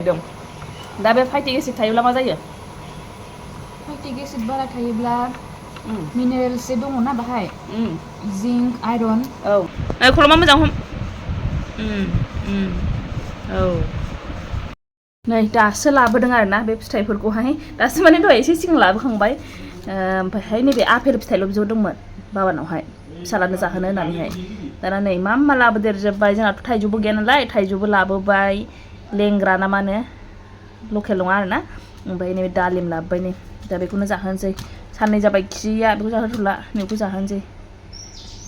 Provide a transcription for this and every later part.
दा बे phytic acid थायोब्ला मा जायो? फाइटिक एसिड बारा थायोब्ला मिनारेल्स दङ ना बाहाय जिंक आयरन औ खलमा मोजां हम औ नै दासो लाबोदों आरोना बे फिथाइफोरखौहाय दासो माने दहाय एसे सिगां लाबोखांबाय ओमफ्रायहाय नैबे आपेल फिथाइल' बिहरदोंमोन बाबानावहाय फिसालानो जाहोनो होननानैहाय दाना नै मा लाबोदेरजोब्बाय जोंनाथ' थाइजौबो गैया नालाय थाइजौबो लाबोबाय लेंग्रा ना मा होनो लकेल नङा आरोना ओमफ्राय नैबे दालिम लाबोबाय नै दा बेखौनो जाहोनोसै साननै जाबाय खिया बेखौ जाहोथ'ला नैखौ जाहोनोसै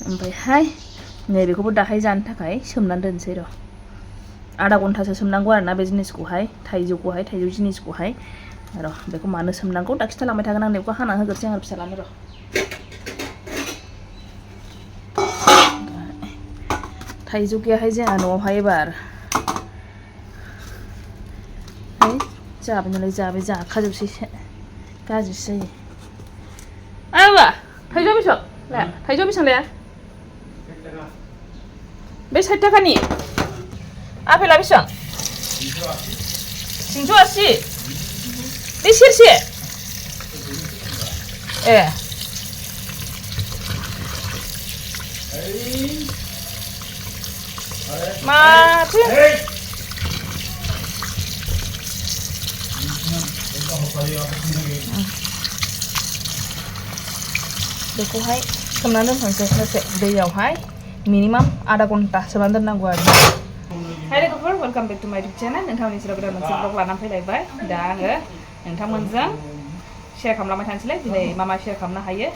ओमफ्रायहाय नैबेखौबो दाहाय जानो थाखाय सोमनानै दोनसै र' आधा घन्टासो सोमनांगौ आरोना बे जिनिसखौहाय थाइजौ जिनिसखौहाय र' बेखौ मानो सोमनांगौ दा खिथालांबाय थागोन आं बेखौ हाना होग्रोसै आं फिसालानो र' थाइजौ गैयाहाय जोंहा न'आवहाय एबार जाबाय नालाय जाबाय जाखाजोबसैसो गाज्रिसो जायो बाबा थाइजौ बेसेबां लाया थाइजौ बेसेबां लाया बे 60 थाखानि आपेला बेसेबां 380 बे सेरसे ए माथो बेखौहाय सोमनानै दोनथ'नोसै दसे दैयावहाय मिनिमाम आधा घन्टा सोमनानै दोननांगौ आरो हाय लोगोफोर वेलकाम बेक टु माय इउटुब चेनेल नोंथांमोननि सेराव गोदान मोनसे ब्लग लानानै फैलायबाय दा आङो नोंथांमोनजों शेयार खालामलांबाय थानोसैलाय दिनै मा शेयार खालामनो हायो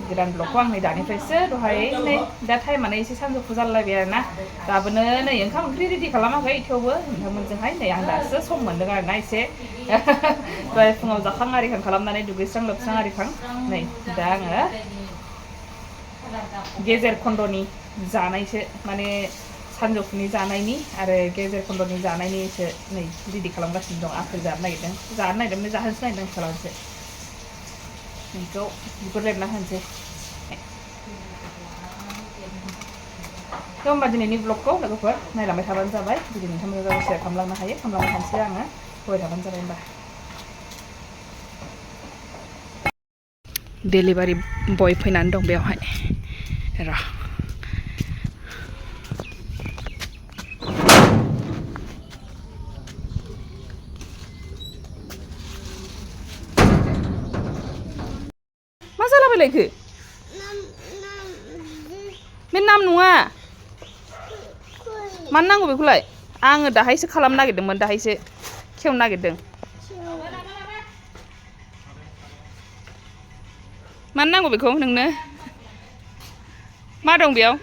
गोदान ब्लगखौ आं नै दानिफ्रायसो दहाय नै दा टाइमानो एसे सानजौफु जालायबाय आरोना दाबोनो नै ओंखाम ओंख्रि रेडि खालामाखै थेवबो नोंथांमोनजोंहाय नै आं दासो सम मोन्दों आरोना एसे दहाय फुङाव जाखां आरिखां खालामनानै दुगैस्रां लोबस्रां आरिखां नै दा आङो गेजेर खन्द'नि जानायसो माने सानजौफुनि जानायनि आरो गेजेर खन्द'नि जानायनिसो नै रेडि खालामगासिनो दं आपेल जानो नागिरदोंमोन जाहोनोसो नागिरदों फिसालानोसो बेखौ बिगुर लेबना होनोसै थ' होमबा दिनैनि ब्लगखौ लोगोफोर नायलांबाय थाबानो जाबाय जुदि नोंथांमोनजों शेयार खालामलांनो हायो खालामलांबाय थानोसै आङो फराय थाबानो जाबाय होमबा डेलिभारि बय फैनानै दं बेवहाय र' मा जालाबायलायखो बे नाम नङा मानो नांगौ बेखौलाय आङो दाहायसो खालामनो नागिरदोंमोन दाहायसो खेवनो नागिरदों मानो नांगौ बेखौ नोंनो मा दं बेयाव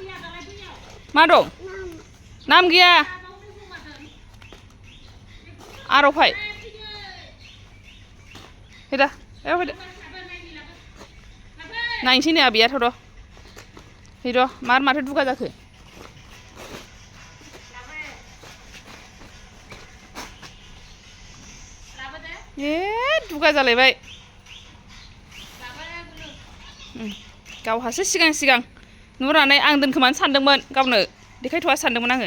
मा दं नाम गैया आर'फाय फैदा बेयाव फैदो नायनोसै नै आबैयाथ' र' फै र' माथो दुगा जाखो ए दुगा जालायबाय गावहासो सिगां नुनानै आं दोनखोमानो सानदोंमोन गावनो देखायथ'वा सानदोंमोन आङो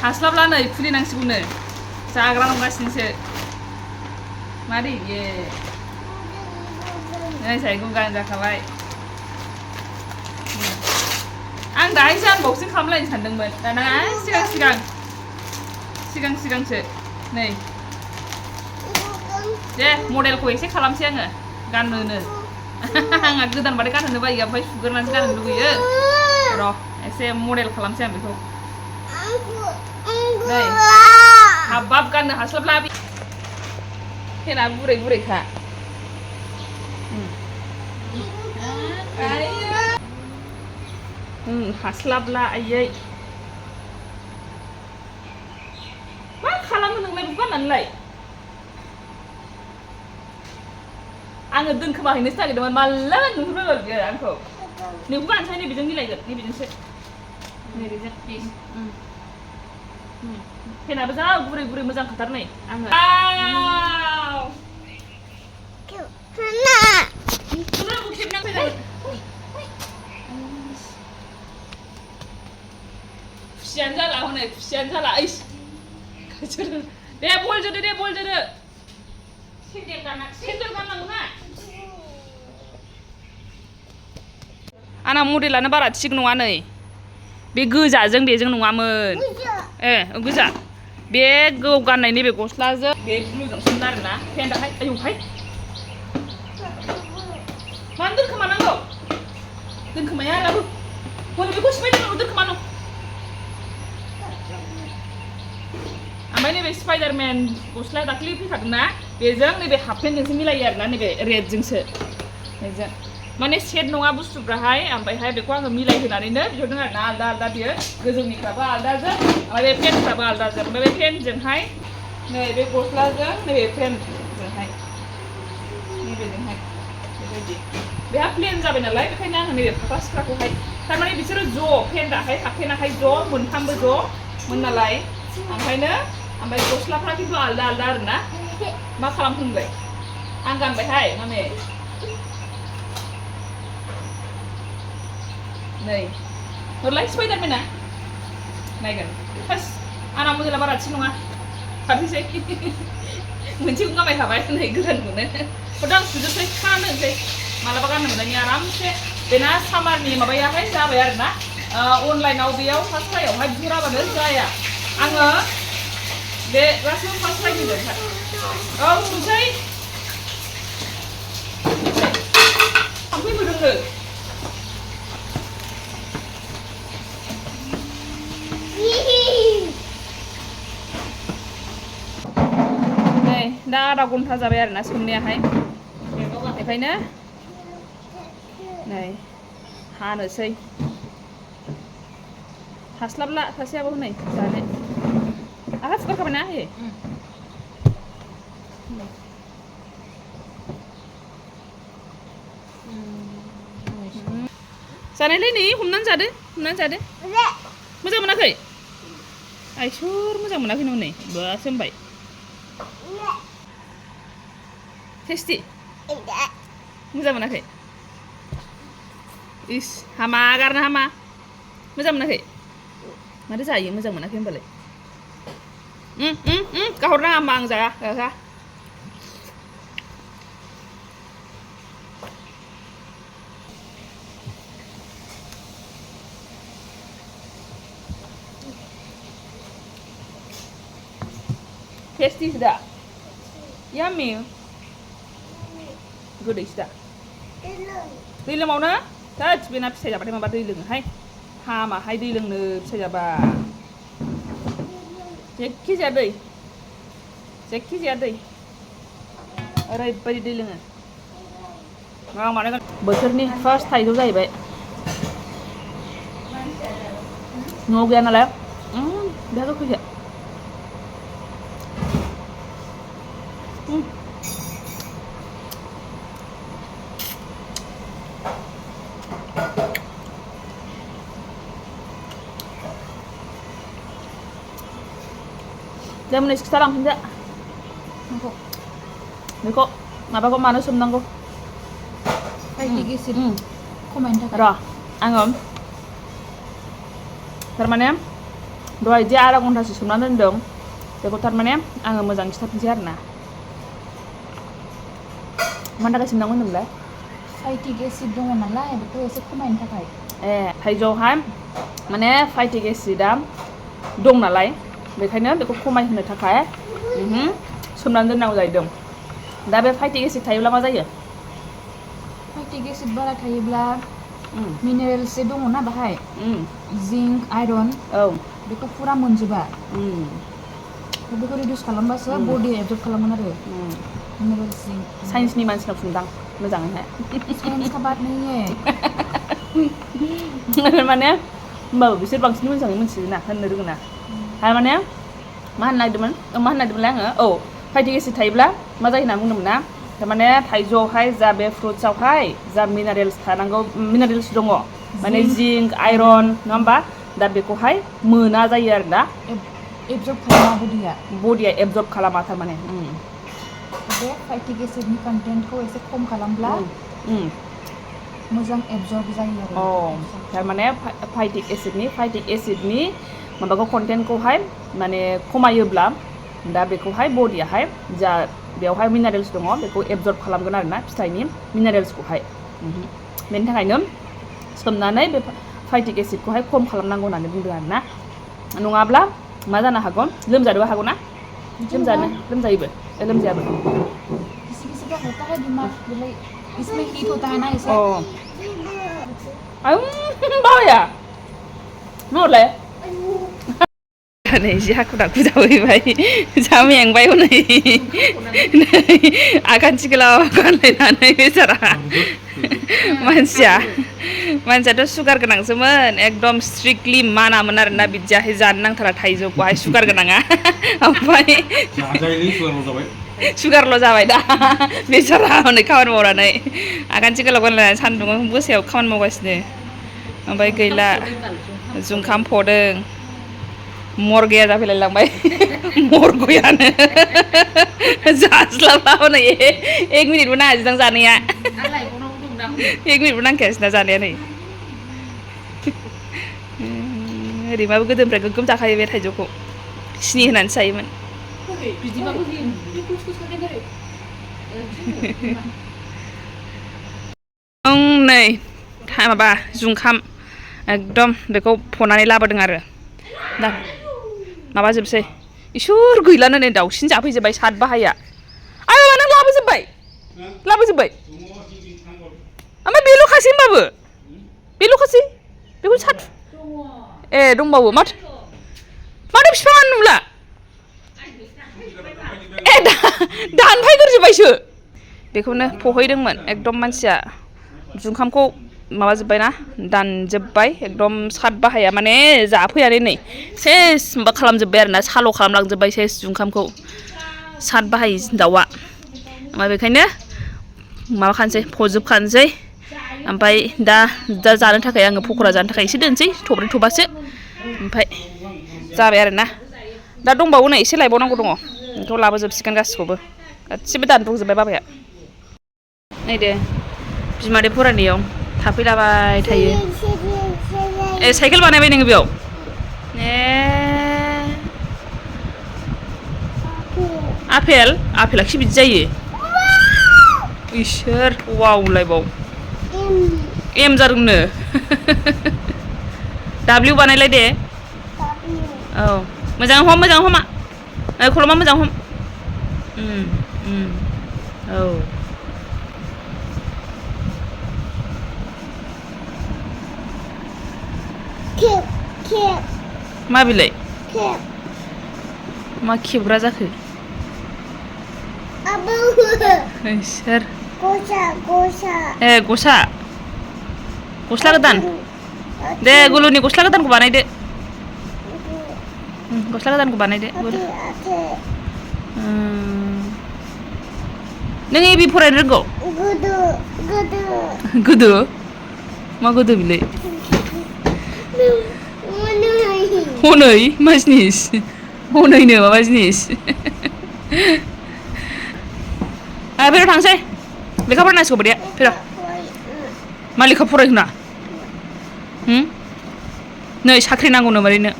हास्लाबला नै खुलिनांसिगौनो जाग्रा नंगासिनोसो मारै बियो नायसाय गुगान जाखाबाय आं दाहायसो आनबक्सिं खालामलायनो सानदोंमोन दाना सिगांसो नै दे मडेलखौ एसे खालामसै आङो गाननोनो आंहा गोदानबाथाय गानहोनो बायो ओमफ्राय सुग्रोनानैसो गाननो लुगैयो र' एसे मडेल खालामसै आं बेखौ नै हाबाब गाननो हास्लाबला फेना बुरैखा हास्लाबला आयै मा खालामो नोंलाय बेखौ गाननानैलाय आङो दोनखोमाहैनोसो नागिरदोंमोन माला नुहुरबाय बियो आंखौ नोंखौ गानसै नैबेजों मिलायगोन नैबेजोंसो नैबेजों फेनाबो जा गुरै मोजां खाथार नै आङो खुसियानो जाला हनै खुसियानो जाला दे बल जोदो दे बल जोदो सेन्देल गाननांगौ ना आंना मडेलानो बारा थिग नङा नै बे गोजाजों बेजों नङामोन गोजा बे गाननाय नैबे गस्लाजों बे ब्लुजों सोमोन आरोना पेन्टआहाय आयौहाय मानो दोनखोमानांगौ दोनखोमाया आरो हनै बेखौ स्पाइडारमेनखौ दोनखोमानांगौ ओमफ्राय नैबे स्पाइडारमेन गस्लाया दाख्लि फैखादोंना बेजों नैबे हाफ पेन्टजोंसो मिलायो आरोना नैबे रेडजोंसो बेजों माने सेट नङा बुस्थुफ्राहाय ओमफ्रायहाय बेखौ आङो मिलायहोनानैनो बिहरदों आरोना आलदा आलदा बियो गोजौनिफ्राबो आलदाजों ओमफ्राय बे पेन्टफ्राबो आलदाजों ओमफ्राय बे पेन्टजोंहाय नैबे गस्लाजों नैबे पेन्टजोंहाय नैबेजोंहाय बेबायदि बेहा प्लेन जाबाय नालाय बेखायनो आङो नैबे फाख्रा सिख्राखौहाय थारमाने बिसोरो ज' पेन्टआहाय हाफपेन्टआहाय ज' मोनथामबो ज'मोन नालाय ओंखायनो ओमफ्राय गस्लाफ्रा खिन्थु आलदा आलदा आरोना मा खालामफिनबाय आं गानबायहाय माने नै हरलाय स्पाइडारमेना नायगोन फार्स्ट आंना मडेला बारा थिग नङा खारनोसै मोनसेखौ गानबायखाबाय नै गोदानखौनो हरदो आं सुजोबसै खानानै होनोसै मालाबा गाननो मोननायनि आरामसे बेना सामारनि माबायाहाय जाबाय आरोना अनलाइनाव बेयाव फार्स्ट फ्राइआवहाय बिहराबानो जाया आङो बे गासिबो फार्स्ट फ्राइ होगोन औ सुसै थाम्फै मोदोंनो नै दा आधा घन्टा जाबाय आरोना सोमनायाहाय बेखायनो नै हानोसै हास्लाबला सासेयाबो हनै जानो आहा फुगारखाबायना हे जानायलाय नै हमनानै जादो मोजां मोनाखै आइसोर मोजां मोनाखै नों नै बासो होनबाय टेस्टि मोजां मोनाखै इस हामा गारनो हामा मोजां मोनाखै माथो जायो मोजां मोनाखै होनबालाय गाहर नाङा होमबा आं जाया गागा टेस्टिसो दा याम्मी गोदैसो दा दै लोंबावनो थोद बेना फिथाइ जाबाथाय माबा दै लोङोहाय हामाहाय दै लोंनो फिथाइ जाबा जेखि जाया दै ओरैबायदि दै लोङो मा माने बोथोरनि फार्स्ट थाइजौ जाहैबाय न'आव गैया नालाय बेहा गोखैसो Lemonade kita langsung aja. Niko, ngapa kok mana sumnang kok? Kayak gitu sih. Komentar. Roh, angom. Tarmane, doa aja ada kontrasi sumnang dong. Beko tarmane, angom mozang kita pensiarna. Mana kasih sumnang mana belah? Fighting acid dong mana ya, betul sih komentar kayak. Thaijo ham, mana fighting acid dam, dong nalai. बेखायनो बेखौ खमायहोनो थाखाय सोमनानै दोननांगौ जाहैदों दा बे phytic acid थायोब्ला मा जायो फाइटिक एसिड बारा थायोब्ला मिनारेल्स दङ ना बाहाय जिंक आयरन बेखौ फुरा मोनजोबा बेखौ रिडिउस खालामबासो बडि एबजर्ब खालामगोन आरो मिनारेल्स जिंक साइन्सनि मानसिनाव सोंदां मोजाङैहाय साइन्स का बात नहीं है माने होमबाबो बिसोर बांसिन मोजाङै मिथियो ना होननो रोङो ना माने मा होननो नागिरदोंमोनलाय आङो फाइटिक एसिड थायोब्ला मा जायो होनना बुंदोंमोन ना थारमाने थाइजौआवहाय जा बे फ्रुट्सआवहाय जा मिनारेल्स थानांगौ मिनारेल्स दङ माने जिंक आयरन नङा होमबा दा बेखौहाय मोना जायो आरो ना एबजर्ब खालामा बडिया एबजर्ब खालामा थारमाने बे फाइटिक एसिडनि कन्टेन्टखौ एसे खम खालामब्ला मोजां एबजर्ब जायो आरो थारमाने फाइटिक एसिडनि माबाखौ कन्टेन्टखौहाय माने खमायोब्ला दा बेखौहाय बडियाहाय जा बेवहाय मिनारेल्स दङ बेखौ एबजर्ब खालामगोन आरोना फिथाइनि मिनारेल्सखौहाय बेनि थाखायनो सोमनानै बे फाइटिक एसिडखौहाय खम खालामनांगौ होननानै बुंदों आरोना नङाब्ला मा जानो हागौ लोमजानोबो हागौ ना लोमजायोबो लोमजायाबो किसी का होता है बीमार मतलब इसमें हीट होता है ना इसे बाबाया न'लाय नै जि हाखु दाखु जाबोबाय जा मेंबाय हनै आगानथि गोलाव गानलायनानै बेसारा मानसियाथ' सुगार गोनांसोमोन एकदम स्ट्रिक्टलि मानामोन आरोना बिदियाहाय जानो नांथारा थाइजौखौहाय सुगार गोनाङा ओमफ्राय सुगारल' जाबाय दा बेसारा हनै खामानि मावनानै आगानथि गोलाव गानलायनानै सान्दुं गोसायाव खामानि मावगासिनो ओमफ्राय गैला जुंखाम फदों मरगैया जाफैलायलांबाय मरगयानो जास्लाबा हनै 1 मिनिटबो नाङासैदां जानाया 1 मिनिटबो नांखायासैना जानाया नै ओरैबाबो गोदोनिफ्राय गोगोम जाखायो बे थाइजौखौ सिनि होनानै जायोमोन नै माबा जुंखाम एकदम बेखौ फनानै लाबोदों आरो दा माबाजोबसै इसोर गैलानो नै दाउसिन जाफैजोब्बाय सात बाहाया आयौ नों लाबोजोब्बाय ओमफ्राय बेल'खासै होनबाबो बेल'खासै बेखौ सात ए दंबावो माथो बिफाङानो नुला ए दानफायग्रोजोब्बायसो बेखौनो फहैदोंमोन एकदम मानसिया जुंखामखौ माबाजोब्बायना दानजोब्बाय एकदम सात बाहाया माने जाफैनानै नै सेस माबा खालामजोब्बाय आरोना साल' खालामलांजोब्बाय सेस जुंखामखौ सात बाहाय दाउआ ओमफ्राय बेखायनो माबाखानोसै फजोबखानोसै ओमफ्राय दा जानो थाखाय आङो पक'रा जानो थाखाय एसे दोनसै थब्रै थबासो ओमफ्राय जाबाय आरोना दा दंबावो नै एसे लायबावनांगौ दङ बेखौ लाबोजोबसिगोन गासिखौबो गासिबो दानब्रबजोब्बाय बाबाया नै दे बिमादै फरायनायाव थाफैलाबाय थायो ए साइकेल बानायबाय नोङो बेयाव आपेला खि बिदि जायो इसोर वावलायबाव एम जादोंनो दाब्लिउ बानायलाय दे औ मोजां हमा खलमा मोजां हम औ मा बिलाय मा खेबग्रा जाखो सोर ए गस्ला गोदान दे गुलुनि गस्ला गोदानखौ बानायदो नों एबि फरायनो रोंगौ गोदो मा गोदो बिलाय हनै मा जिनिस हनैनो माबा जिनिस फेर' थांसै लेखा फरायनांसिगौ बोदैया फेर' मा लेखा फरायहोना नै साख्रि नांगौनो मादैनो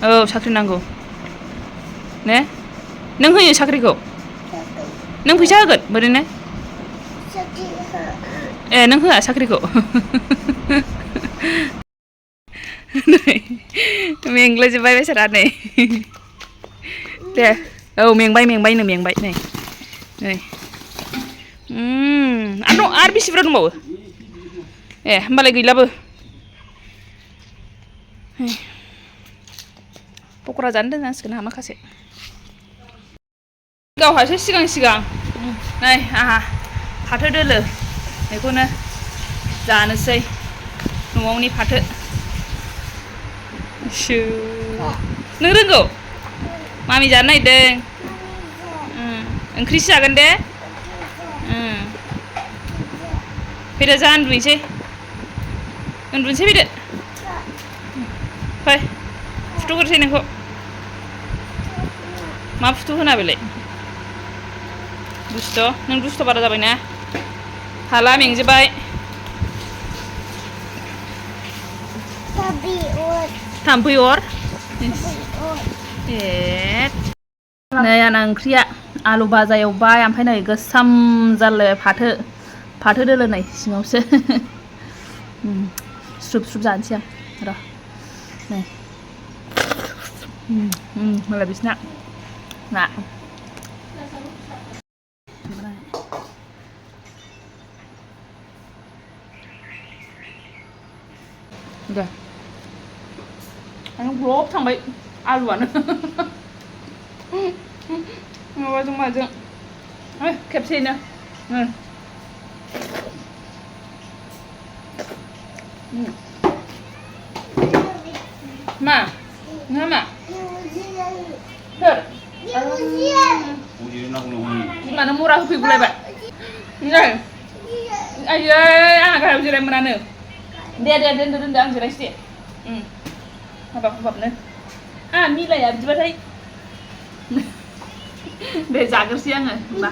औ साख्रि नांगौ ने नों होयो साख्रिखौ नों फैसा होगोन बोरैनो ए नों होआ साख्रिखौ नै मेंग्लायजोब्बाय बेसारा नै दे औ मेंबाय नै आरो बेसे बुरजा दंबावो ए होमबालाय गैलाबो पक'रा जानो दोननांसिगोन आंहा माखासे गावहासो सिगां नै आंहा फाथो दोलो बेखौनो जानोसै न'आवनि फाथो नों रोंगौ मामि जानो नागिरदों ओंख्रिसो जागोन दे फैदो जा उन्दुनोसै फैदो फै फुथुग्रोसै नोंखौ मा फुथु होना बेलाय नों दुस्थ' बारा जाबायना हाला मेंजोब्बाय थाम्फै अर ए नै आंना ओंख्रिया आलु भाजा एवबाय ओमफ्राय नै गोसोम जालायबाय फाथो दोलो नै सिङावसो स्रुब स्रुब जानोसै आं र' नै मालाय बिसना ना दे आं ग्लब थांबाय आलुआनो माबाजों माजों खेबसेयैनो मा नोंहा मा सोर बिमानो मरा होफैगुलायबाय नै आयै आंहा गाहायाव जिरायनो मोनानो दे दोनदो आं जिरायसै दे हाबाबनो मिलाया बिदिबाथाय दे जाग्रोसै आङो होनबा